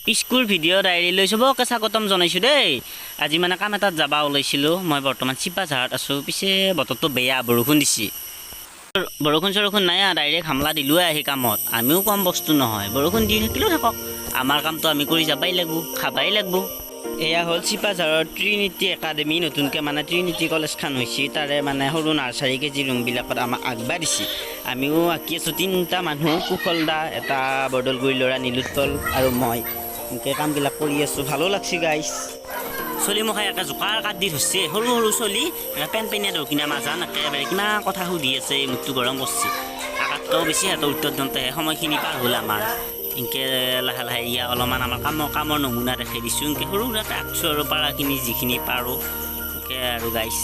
School video' ডায়েৰীলৈ চবকে স্বাগতম জনাইছোঁ দেই। আজি মানে কাম এটাত যাব ওলাইছিলোঁ। মই বৰ্তমান চিপাঝাৰত আছোঁ। পিছে বতৰটো বেয়া, বৰষুণ দিছে। বৰষুণ চৰষুণ নাই, ডাইৰেক্ট হামলা দিলোৱে আহি কামত। আমিও কম বস্তু নহয়। বৰষুণ দি থাকিলেও থাকক, আমাৰ কামটো আমি কৰি যাবাই লাগব, খাবাই লাগব। এয়া হ'ল চিপাঝাৰৰ ট্ৰিনিটি একাডেমি। নতুনকৈ মানে ট্ৰিনিটি কলেজখন হৈছে, তাৰে মানে সৰু নাৰ্চাৰী কেজি ৰুমবিলাকত আমাক আঁকবা দিছে। আমিও আঁকি আছোঁ, তিনিটা মানুহ, কুশল দা, এটা বৰদলগুৰি ল'ৰা নীলোৎপল আৰু মই। এনেকৈ কামবিলাক কৰি আছোঁ, ভালো লাগছে গাইছ। চলি মুখাই একে জোকাৰ কাট দি ধৰছে। সৰু সৰু চলি, একে পেন পেনীয়া দৌকিনা মাজান, একেবাৰে কিমান কথা সুধি আছে, মুখটো গৰম কৰছে। আকাতকৈও বেছি সিহঁতৰ উত্তৰ দিওঁতেহে সময়খিনি পাৰ হ'ল আমাৰ। এনেকৈ লাহে লাহে ইয়া অলপমান আমাৰ কামৰ নমুনা দেখাই দিছোঁ। এনেকৈ সৰু সুৰাকৈ আঁকছোঁ আৰু পাৰাখিনি যিখিনি পাৰোঁ এনেকৈ আৰু গাইছ।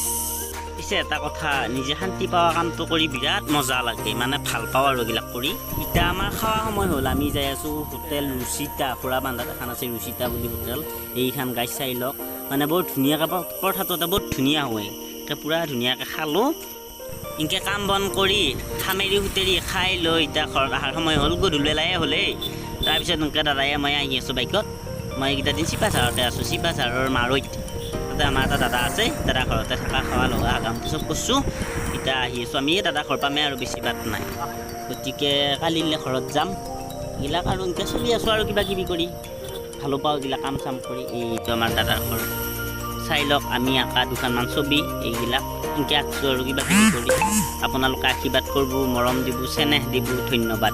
পিছে এটা কথা, নিজে শান্তি পোৱা কামটো কৰি বিৰাট মজা লাগে, মানে ভাল পাওঁ আৰু এইবিলাক কৰি। এতিয়া আমাৰ খোৱা সময় হ'ল। আমি যাই আছোঁ হোটেল ৰুচিতা। ঘোঁৰাবান্ধাত এখন আছে ৰুচিতা বুলি হোটেল। এইখন গাইছ, চাই লওক। মানে বৰ ধুনীয়াকৈ পৰঠাটো এটা বৰ ধুনীয়া হয়। একে পূৰা ধুনীয়াকৈ খালোঁ। এনেকৈ কাম বন কৰি খামেৰি খুতেৰি খাই লৈ এতিয়া ঘৰত অহাৰ সময় হ'ল। গধূলি বেলায়ে হ'লেই। তাৰপিছত এনেকৈ দাদায়ে মই আহি আছোঁ বাইকত। মই এইকেইটা দিন চিপাঝাৰতে আছোঁ, চিপাঝাৰৰ মাৰৈত। তাতে আমাৰ এটা দাদা আছে, দাদা ঘৰতে থকা, খোৱা লগা কামটো চব কৰিছোঁ। এতিয়া আহি আছোঁ আমি, দাদা ঘৰ পামেই আৰু, বেছি বাট নাই। গতিকে কালিলৈ ঘৰত যাম। এইবিলাক আৰু এনেকৈ চলি আছোঁ আৰু কিবা কিবি কৰি ভালো পাওঁ এইবিলাক কাম চাম কৰি। এইটো আমাৰ দাদাৰ ঘৰ, চাই লওক। আমি আঁকা দুখনমান ছবি এইবিলাক, এনেকৈ আঁকছোঁ আৰু কিবা কিবি কৰি। আপোনালোকে আশীৰ্বাদ কৰিব, মৰম দিব, চেনেহ দিব। ধন্যবাদ।